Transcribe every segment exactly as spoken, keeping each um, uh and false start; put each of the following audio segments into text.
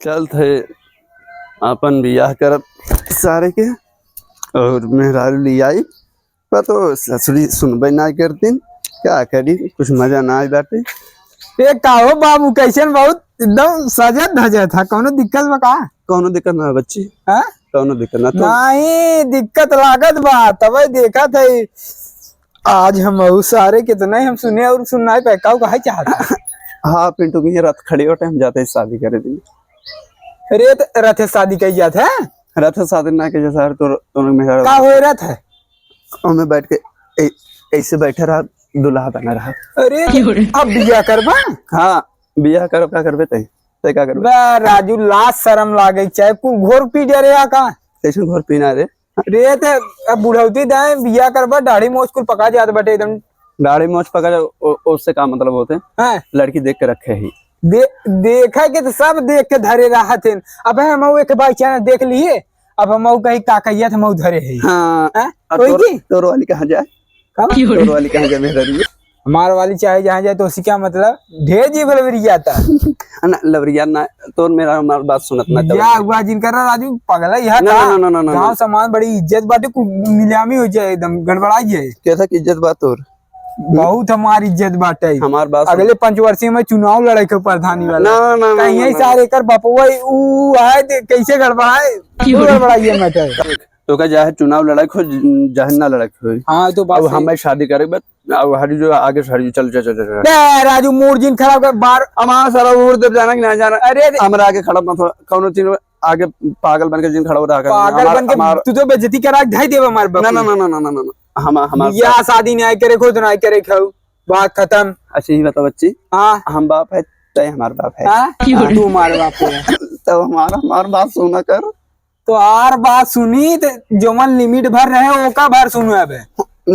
चलत है अपन बियाह करब सारे के, और मेहरारू लियाई, पर तो ससुरी सुनबे ना करतीन, का करी, कुछ मजा ना आई बाटे। ए, का हो बाबू, कैसन बहुत एकदम सजत धजत है, कौनो दिक्कत बा का? कौनो दिक्कत ना है बच्ची। हाँ? कौनो दिक्कत ना तो। नहीं, दिक्कत लागत बा, तबे देखत है। आज हम ऊ सारे कितना ही हम सुने और सुनना है, पैकाऊ कहा चाहता। हाँ, पिंटू की रथ खड़ी होटे, हम जाते हैं शादी करे दिन। अरे, तो रथ शादी कही जात है? रथ शादी ना कही जात है, तो, तो मेरा का होए रथ है? ओमे बैठ के ए-, ऐसे बैठे रहा, दुल्हा बना रहा। अरे, अब बियाह करबा? हाँ, बियाह करब, का करबे तै? तै का करबे? बे राजू, लाज शरम लागे, चाहे कुल घोर पी डरे आ का? कैसे घोर पीना रे? रे, ते अब बुढ़ौती दाएं बियाह करबा, दाढ़ी मोछ कुल पका जात बाटे एकदम। दाढ़ी मोछ पका जा, ओ-, ओसे का मतलब होते? हैं? लड़की देख के रखे ही। दे-, देखे के तो सब देख के धरे रहत हैं। अब हम एक बाई चांस देख लिए, अब हम कहीं का कहिया थे, हम धरे ही। हाँ। हैं? अब कोई तोर, की? तोर वाली कहाँ जाए? का? तोर वाली कहाँ जाए, मेहरारू? हमार वाली चाहे जहाँ जाए, तो उसी क्या मतलब? ढेर जीभ लबरियाता। ना, लबरिया ना, तोर मेरा, हमार बात सुनत ना, या तब। हुआ जिनकर ना राजू, पगला यह ना, था। ना, ना, ना, ना, ना। गाँव समाज बड़ी इज्जत बाटे, कुल नीलामी हो जाए, एकदम गड़बड़ाई जाए। कैसा की इज्जत बात तोर? बहुत हमार इज्जत बाटे। हमार बात सुन। अगले पंचवर्षीय में चुनाव लड़े के प्रधानी वाला। ना, ना, ना, कहीं ना, यही ना। सारे एकर बपवा ऊ है, दे-, कैसे गड़बड़ाए? क्यों? गड़बड़ाई है matter। तो का चाहे चुनाव लड़ाई हो, चाहे ना लड़ाई हो। हाँ, तो बात अब सही। हमें शादी करे बस, अब हरी जो आगे से हरी जो, चल, चल, चल, चल। बे, राजू, मूड जिन खराब कर, बार हमारा सारा उम्र देव जाना कि ना जाना। अरे, अरे। हमरा आगे खड़ा मत हो, कौनो चीज में आगे पागल बन के जिन खड़ा हो रहा कर। पागल हमार, बन के हमार तू तो बेइज्जती करा के ढाई देव हमारे बाप ना, ना, को। ना, ना, ना, ना, ना, ना। हम, हमार बियाह साथ शादी नहीं करे, खुद नहीं करे, खाऊ। बात खत्म। अच्छा, ये बताओ बच्ची। हाँ। हम बाप है, तय हमार बाप है। हाँ? क्यों? तू हमारे बाप है। तब हमारा, हमार बात सुना कर। तो आर बात सुनी, तो जवन limit भर रहे, ओका भर सुनो अबे।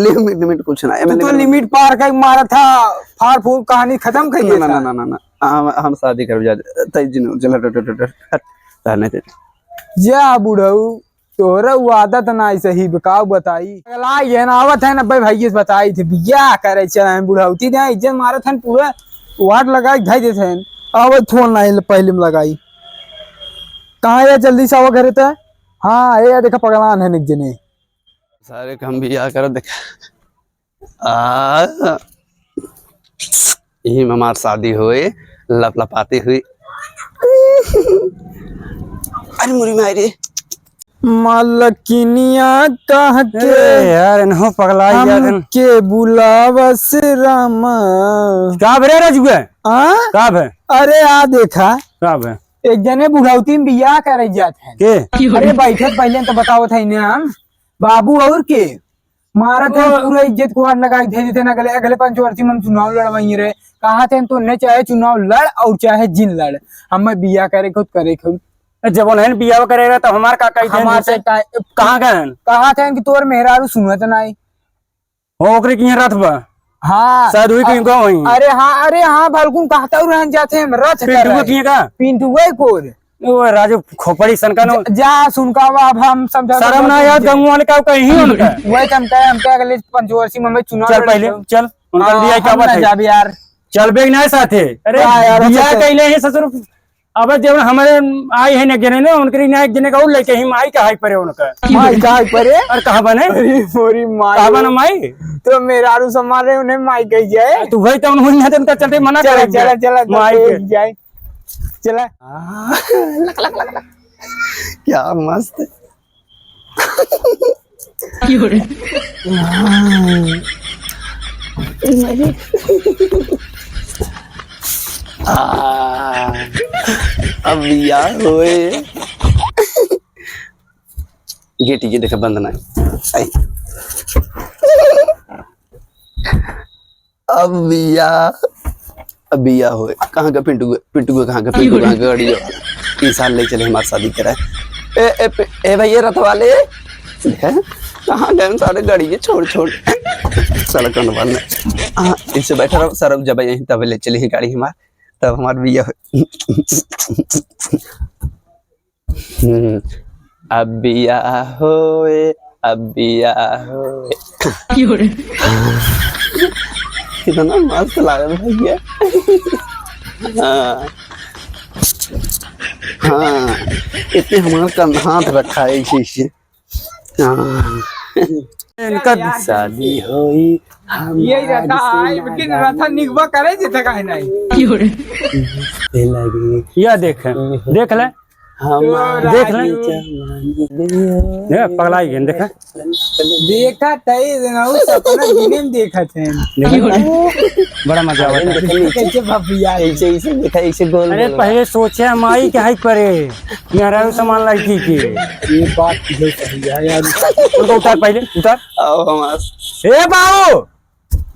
Limit, limit कुछ ना है, तू तो limit limit पार कर मारा था, फार फूल कहानी खत्म कर ना, दिया ना, था। ना, ना, ना, ना। हम, हम शादी कर जा, तय जिन, चल, हट, हट, हट, हट, हट, रहने दे। जा बुढ़ऊ, तोहरा उ आदत ना सही बा, का बताई। अगला ये ना आवत है ना, भाई, भाई, ये बताई थे, बियाह करे चले हैं, बुढ़ौती दे, इज्जत मारत हैं, पूरा वाट लगा के धई देते हैं। आवत फोन ना आइल, पहले में लगाई। कहाँ है, जल्दी से आवा घरे त। हाँ, ए, देखा, पगलान है निक जने। सारे काम भी आ कर देखा। आ, यही में हमार शादी होए, लपलपाती हुई। अरे मुरी माई रे। मलकिनिया कह के ए यार, इन्हों पगला यार, इन- हमके बुलावस रामा। का भरे रजुआ? हाँ? का भे? अरे आ देखा। का भे? एक जने बुढ़ौती में बियाह करे जात है। के? अरे बैठे पहले तो बतावत है ना हम। बाबू और के? मारत है ओ। पूरा इज्जत को हाथ लगा के दे देते ना, अगले, अगले पंचवर्षी में हम चुनाव लड़वाइए रहे। कहा थे तो ने चाहे चुनाव लड़ और चाहे जिन लड़, हमें बियाह करे खुद करे खुद। ए, जब उन्हें बियाह करे रहे तो हमार का कही थे हमार से उनसे? का-, कहाँ गए हैं? कहा थे कि तोर मेहरारू सुनत नाई। हो, ओकरे किहे रथ बा। हाँ। शायद वही कहीं गाँव वहीं। अरे हाँ, अरे हाँ, भलकुन कहता हूँ रहन जाते हैं हम रथ पिंटुआ करे। किहे का? पिंटुआ कोर। ओ राजू खोपड़ी सन का नो। जा, जा सुन का अब हम समझा शर्म ना याद गंगू वाले का कहीं उनका। वही तो हम कहे, हम कहे अगले पंचवर्षी में हमें चुनाव चल लड़े पहले, तो। चल। उनका हाँ, दिया क्या हम बात ना है? जाबे यार। चल बेग ना साथे। अरे हाँ यार, बियाह अच्छा। कैले हैं ससुर। अब जब हमारे आई है ना गिरे ना, उनके ना एक जने का और लेके ही माई का हाई परे उनका। माई का हाई परे? और कहाँ बने? अरे मोरी माई। कहाँ बने माई? तो मेहरारू समारे उन्हें माई कही जाए। तू भाई तो उन्होंने ना तो उनका चलते मना चला, कर दिया। चला, चला, तो माई के। कही जाए। चला। आ, लक, लक, लक, लक। क्या मस्त। आ, अब या होए। गेट ये देखा बंद ना है। आई। अब बिया, अब बिया होए। कहाँ का पिंटू? पिंटू का कहाँ का? पिंटू कहाँ का? गाड़ी हो। ई साल ले चले हमार शादी कराए। ए, ए, पे-, ए भैया रथ वाले, हैं? कहाँ गए सारे गाड़ी के छोड़, छोड़? साला कौन वाला? हाँ, इसे बैठा रहो, सर, जब यहीं तब ले चले ही गाड़ी हमार, तब हमार बिया होए। हम्म, अब बिया होए, अब बिया होए। कितना मस्त लागल भैया। हाँ। हाँ, इतने हमारा कन-, हाथ रखा है इसे, इसे। हाँ। इनका शादी होई, हम ये रहता आज है, लेकिन रथा निगवा करे जे तक है नहीं। ये लगी। या देख, देख ले। हम तो देख ले। राजू। ये पगलाई गए, देखा। देखा तई, ना उ सपना दिने में देखत है। देखा? बड़ा मजा आवत है। कैसे भभिया है? ऐसे, ऐसे देखा, ऐसे गोल अरे गोल। पहले सोचे हम आई के हाइक परे, मेहरारू समान लड़की के। ये बात तो सही है यार। उनको उतार पहले, उतार। आओ हमार। ए बाऊ,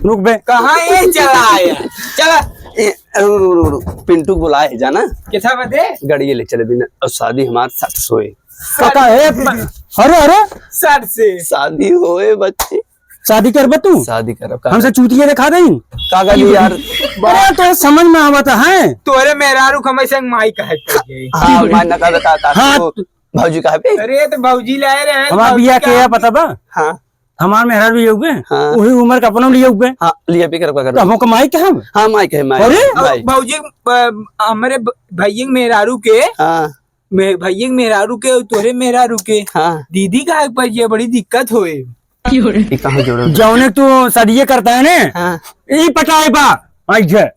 रुक बे। कहाँ ये चला आया? चला। ए, रुक, रुक, रुक, रुक। पिंटू को बुलाए, जाना? कैसा बदे? गाड़ी ये ले चले बिना। और शादी हमार सट सोए। काका, ए, अरे, अरे। सट से। शादी होए बच्चे। शादी करबे तू? शादी करब, का हमसे करब? चूतिया दिखा दई। का करी यार? अरे, तो समझ में आवत है। तोरे मेहरारू के हमें संग माई कहे के चाहिए। हाँ, माई ना कहबे, का, का, हाँ। तो भौजी कहे बे? अरे, तो भौजी लाए रहे, हमार भौजी बिया के का है, पता बा? हाँ। हमार मेहरारू भी होगे, हाँ। वही उम्र का अपनो लिए होगे। हाँ, लिए भी करब, का करब? तो हमको माई कहे? हाँ, माई कहे, माई, अरे? माई। भौजी, अ, हमरे भ-, भैया के मेहरारू के, हाँ। मे-, भैया के मेहरारू के, तोरे मेहरारू के, हाँ। दीदी कहे के पड़ जाए, बड़ी दिक्कत होए। ये कहाँ जोड़ल? जौने तू सदिये करता है ने, हाँ। ई पटाए बा, आई जे। ए,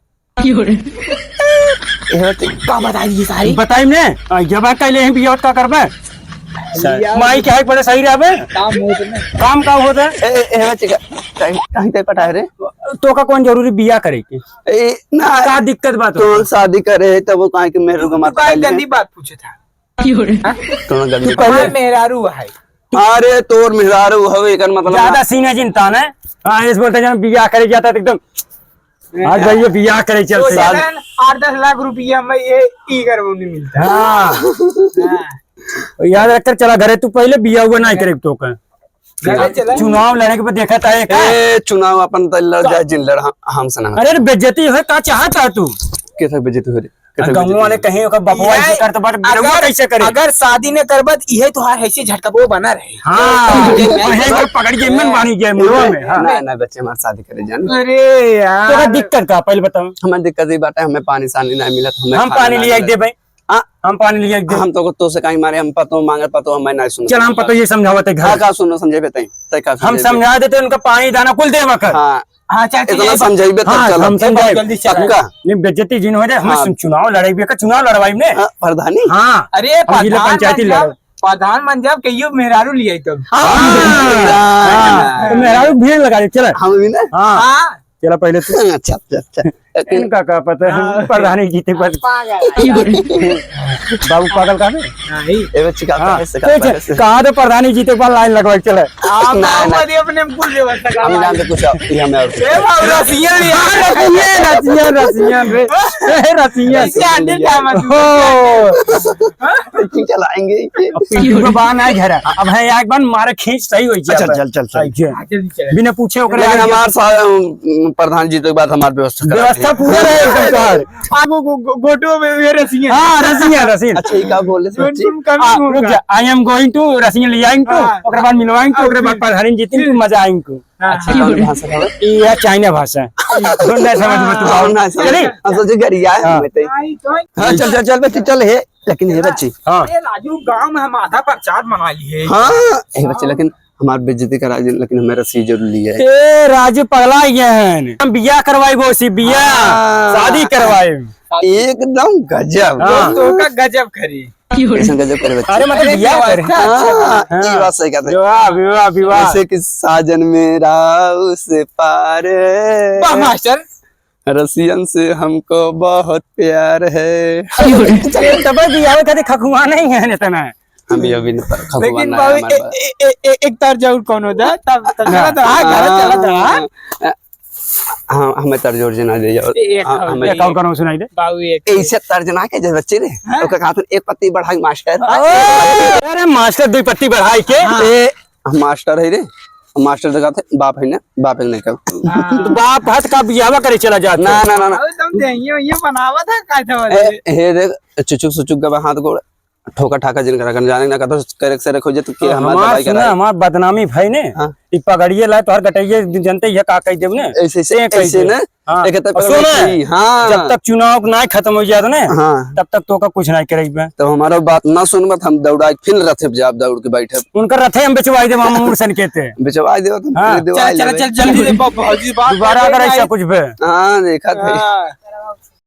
तो का बताई ये सारी? बताई ने, आई जब आ कहले हैं बिया का करबे? बिया माई के हाइक परे सही रहबे? काम होत ना। काम का होत है? ए, ए, ए, बच्चे का, कहीं, कहीं ते पटाए रे? तो का कौन जरूरी बिया करे के? ए, ना। का दिक्कत बात तो होता? शादी करे है, तब वो काहे के मेहरारू का तू माथा काहे खाई ले? गंदी बात पूछे था? क्यों रे? हाँ? कौन गंदी तू पहले बात? मेहरारू है। अरे, तोर मेहरारू हवे, एकर मतलब ज्यादा ना। सीने जिन तान है। हाँ, इस बोलते जब बियाह करे जाता तो एकदम, आज भाई ये बियाह करे चलते। तो साल जगन आठ दस लाख रुपया में ये ई करबो नहीं मिलता। हाँ। हाँ। याद रखकर चला घरे, तू पहले बियाह हुआ नहीं करे तो का। घरे चला। चुनाव लड़े के बाद देखा था एक। ए, चुनाव अपन तो लड़ जाए, जिन लड़, हम, हम से ना। अरे, बेइज्जती है, का चाहता है तू? कैसे बेइज्जती हो रही? आ, गाँव वाले कहीं ओकर बपवा इहे ऐसे करत बाटे, बिरौआ अगर, कैसे करे? अगर शादी न करबत, इहे तोहार हैसे झटकबो बना रहे। हाँ, तो कहीं ओकर पकड़ के मन बानी गया मुड़वा में, हाँ। ना, ना, बच्चे, हमार शादी करे जान। अरे यार। तोरा दिक्कत का, पहले बताओ। हमार दिक्कत ई बाटे, हमें पानी सानी ना मिलत, हमें हम खाना पानी ना लिया मिलत। दे भाई। हाँ। हम पानी लिया दे। हम तो, तो से कहीं मारे, हम पतो मांगे, पतो हमें ना सुनो। चल, हम पतो ये समझावत है घर। का, का सुनो, समझे बताई। तय का हम समझे? समझा देते, उनका पानी दाना कुल देवा कर। हाँ। हाँ, चाचा, इतना ये समझाइबे तब हाँ, चलब। हम समझाइब। जल्दी चला। पक्का? नहीं, बेइज्जती जिन हो जाए, हमें हाँ। सुन-, चुनाव लड़ाइबे का, चुनाव लड़वाई ने। हाँ, प्रधानी? हाँ। अरे, हम जिला प्रधान पंचायती बन जाब, लड़ब। प्रधान बन जाब, कहियो मेहरारू लियाई तब। हाँ। हाँ। हाँ। तो मेहरारू भीड़ लगा दे, चला। हम भी ना? हाँ। हाँ। चला पहले तू। अच्छा, अच्छा, अच्छा। इनका का पता है, हाँ। प्रधानी जीते पर। पागल। बाबू पागल का है? नहीं। ए बच्ची का हाँ। है, से का तो है, से? कहा तो प्रधानी जीते के बाद लाइन लगवा के चले। आप ना, आओ, ना। अरे अपने कुल व्यवस्था हम करवा जान दे कुछ, ये हमें और कुछ। ए बाबू, रसियन ले आ। रसियन, रसियन, रसियन रे। ए, रसियन। ऐसे आंटी क्या मत हो। ठीक चलाएंगे। अब पिंटू के बाहर ना घर है। अब है एक बार मारे खींच सही हो जाए। अच्छा, चल, चल, चल। हाँ, जल्दी चल। बिना पूछे ओकरे लेकिन आगे हमार सा-, अम, प्रधान जी तो एक बात हमार व्यवस्था करा व्यवस्था दे। पूरा रहे एकदम तोहार। आ, गो-, गो-, गो-, गोटो में, में रसियन। हाँ, रसियन, रसियन। अच्छा, ये का बोले थे सुन, बच्ची? सुन, कभी आ, सुन रुक का। जा। I am going to रसियन लियाइंग को, हाँ। ओकरे बाद मिलवाइंग को, हाँ, ओकरे बाद फिर। प्रधानी जी को मजा आइंग को। हाँ। अच्छा, कौन भाषा का है? ये चाइना भाषा। नहीं समझ में तू हाँ, आओ। ना समझ। चली? हम सोचे घर ही आए, हाँ। हम तो। नहीं, तो हाँ, चल, चल, चल, बच्ची, चल, हे। लेकिन हे बच्ची। हाँ। अरे राजू, गांव में हम आधा प्रचार बना लिए। हाँ, हे बच्ची, लेकिन हमार बेइज्जती करा दे, लेकिन हमें रसीद जरूर लिया है। ए, राजू पगला गया है। हम बियाह करवाई, वो सी बियाह, हाँ। शादी करवाई। एकदम गजब। हाँ। तो का गजब करी। कैसन गजब करे बच्ची? अरे, मतलब, अरे, बियाह करे। अच्छा, अच्छा। हाँ, हाँ। ये बात सही कहते हैं। विवाह, विवाह, विवाह। जैसे कि साजन मेरा उस पार है। वाह, मास्टर। रसियन से हमको बहुत प्यार है। अरे, तब भी आवे खातिर खखुआ नहीं है इतना। हम ये अभी न खखुआ लेकिन ना बाबू, है हमारे ए-, पास। ए-, ए-, ए-, एक तर्ज और कौन हो जाए, तब, तब चला तो, हाँ, घर चला तो, हाँ। हाँ, हमें तर्ज और जना दे जाओ। एक हाँ, और, हमें एक और कौन सुनाई दे? बाबू, एक। ऐसे तर्ज ना के जब बच्चे रे, हाँ। ओकर कहत एक पत्ती बढ़ाई मास्टर। अरे, अरे, मास्टर दो पत्ती बढ़ाई के। हाँ। ए, हम मास्टर है रे, हम मास्टर से कहते, बाप है ना, बाप है नहीं कब। हाँ। तो बाप हट का बियाहवा करे चला जाता। ना, ना, ना, ना। अरे, तुम देंगे, ये बनावा था, का था ए, वाले? हे देख, चुचुक सुचुक गवा हाथ गोड़। ठोका ठाका जिन करा कर, जाने ना का तो करे से रखो जे तो के तो हमार हमार दवाई सुना, कराए। हमार बदनामी भई ने। हाँ। ई पगड़िए लाए तोहर गटइये जनते ये का कह देब ने। ऐसे, ऐसे, ते कह ऐसे दे। ना। हाँ। एक तक और सुन, पगड़ी, हाँ। जब तक चुनाव ना खत्म हो जात ने, हाँ। तब तक तोका कुछ ना करइबे। तो हमारा बात ना सुनबा, तो हम दौड़ा के फिर रथे पे जाब, दौड़ के बैठे। उनका रथे हम बेचवाई देब, हम उड़ सन के ते। बेचवाई देब, तो हाँ। फिर देवाई चल, चल, लेबे। चल, जल्दी दे, ब-, भौजी बात दोबारा कर अगर ऐसा देब। कुछ बे। हाँ, देखा थे। हाँ।